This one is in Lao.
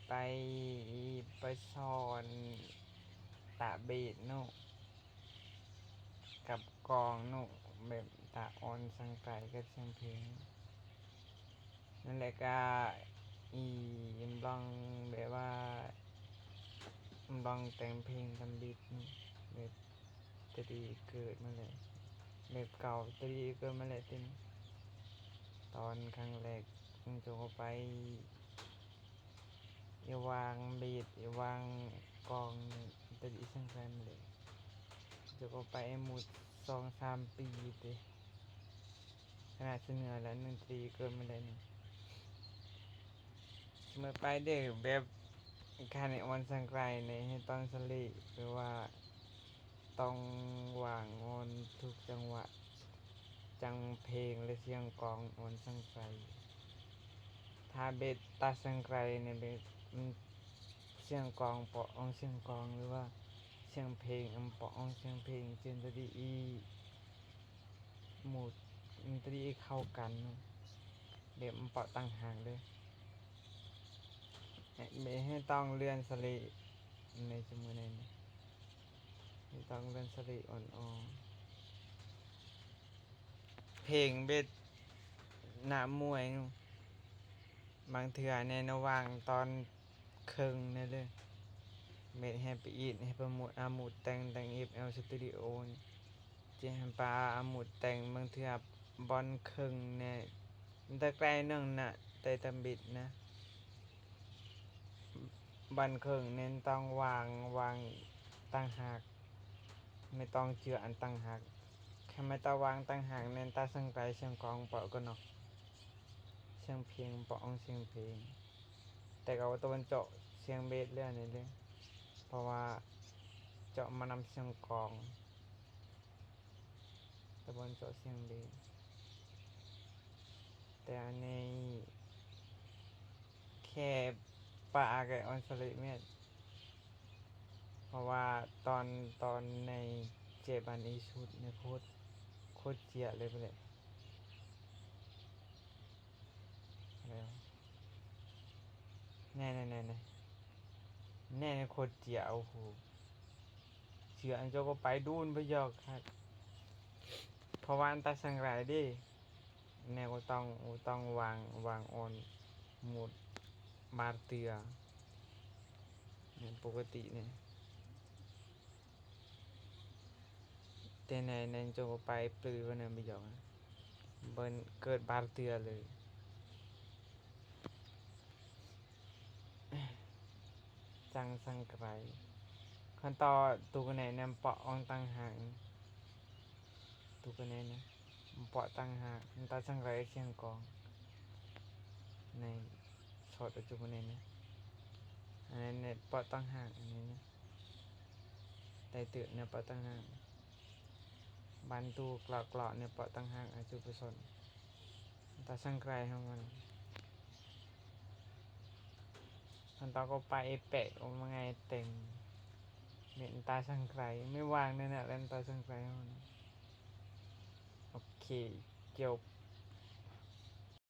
ໄປ ໄປສອນຕະເບດເນາະ ກັບກອງເນາະ ແບບຕະອອນສັງໄກກັບສຽງເພງ ນັ້ນແຫຼະ ກະອີ່ລອງແບບວ່າ ລອງແຕ່ງເພງທຳອິດເນາະ ແບບຕະດີເກີດມາແລ້ວ ແບບເກົ່າຕະດີເກີດມາແລ້ວຕິ ຕອນຄັ້ງແລກ ມັນຈະເຂົ້າໄປ ອີຫວ່າງເບດ ອີຫວ່າງກອງ ຕະດີສັງໄກມາແລ້ວ ຈະເຂົ້າໄປໝົດສອງສາມປີຕິ ຂະໜາດສະເໜືອລະໜຶ່ງຕະດີເກີດມາແລ້ວນີ້ ສະເໝີໄປເດີ້ ແບບຄັນໃຫ້ອອນສັງໄກນີ້ ໃຫ້ຕ້ອງສະເລະ ຫຼືວ່າ ຕ້ອງຫວ່າງອອນທຸກຈັງຫວະ ຈັ່ງເພງ ແລະ ສຽງກອງອອນສັງໄກ ຖ້າເບັດຕາສັງໄກນີ້ ເບັດ ມັນ ສຽງກອງເປາະອອງສຽງກອງ ຫຼືວ່າສຽງເພງເອາເປາະອອງສຽງເພງ ຈຶ່ງຕະດີອີ່ໝູດ ຕະດີອີ່ເຂົ້າກັນ ແບບເປາະຕ່າງຫາກເດີ້ ແມ່ນໃຫ້ຕ້ອງເລື່ອນສະເລະ ໃນສະເໝີໃນນີ້ ໃຫ້ຕ້ອງເລື່ອນສະເລະອ່ອນໆ ເພງເບັດໜ້າມວຍ ບາງເທື່ອໃນລະຫວ່າງຕອນເຄິ່ງນີ້ເລີຍ ເບັດໃຫ້ໄປອີດ ໃຫ້ປະໂມດອາມູດແຕ່ງ ແຕ່ງເອັຟແອລສະຕູດິໂອ ຈະໃຫ້ປາອາມູດແຕ່ງ ບາງເທື່ອບ່ອນເຄິ່ງແນ່ ມັນຕະໄກໜຶ່ງນະ ແຕ່ຕຳບິດນະ ບ່ອນເຄິ່ງແນ່ນຕ້ອງຫວ່າງ ຫວ່າງຕ່າງຫາກ ແມ່ນຕ້ອງເຈື່ອອັນຕ່າງຫາກ ຄັນແມ່ນຕາຫວ່າງຕ່າງຫາກແນ່ນຕາສັງໄກສຽງກອງເປາະກັນເນາະ ສຽງເພງເປາະອອງສຽງເພງ ແຕ່ກະວ່າຕາບ່ອນເຈາະສຽງເບັດແລ້ວນີ້ເລີຍ ເພາະວ່າເຈາະມານຳສຽງກອງ ຕາບ່ອນເຈາະສຽງເບັດ ແຕ່ອັນນີ້ແຄ່ປາກະອອນສະເລະແມ່ນ ເພາະວ່າຕອນ ຕອນໃນເຈັບອັນອີສຸດນີ້ໂຄດ ໂຄດເຈຍເລີຍ ແລ້ວ ແນ່ໆໆໆ ແນ່ ໂຄດເຈຍ ໂອ້ໂຫ ເຈຍອັນເຈົ້າກໍໄປດູນໄປຢອກຄັກ ເພາະວ່າອັນຕາສັງໄກເດ້ ແນ່ກໍຕ້ອງ ຕ້ອງຫວ່າງ ຫວ່າງອອນໝູດບາດເທື່ອ ແມ່ນປົກກະຕິນີ້ ແຕ່ໃນ ໃນໂຈໄປປືວ່ານັ້ນບໍ່ຢອກ ເບິ່ນເກີດບາດເທື່ອເລີຍ ຈັງສັງໄກ ຄັນຕໍ່ຕູກະແນນນຳເປາະອອງຕ່າງຫາກ ຕູກະແນນນະ ເປາະຕ່າງຫາກ ຕາສັງໄກສຽງກອງ ໃນຊອດອາຈຸກະແນນນະ ອັນນັ້ນເປາະຕ່າງຫາກ ອັນນີ້ນະ ໄດ້ຕື່ມແນວເປາະຕ່າງຫາກ ບານຕູກລອກໆ ແນວເປາະຕ່າງຫາກ ອາຈຸປະສົນ ຕາສັງໄກເຮົາມັນ ຄັນຕາກໍໄປແປກອອກມາໄງເຕັມ ແມ່ນຕາສັງໄກ ແມ່ນຫວ່າງນັ້ນນະ ແມ່ນຕາສັງໄກເຮົາມັນ ໂອເຄ ຈົບ.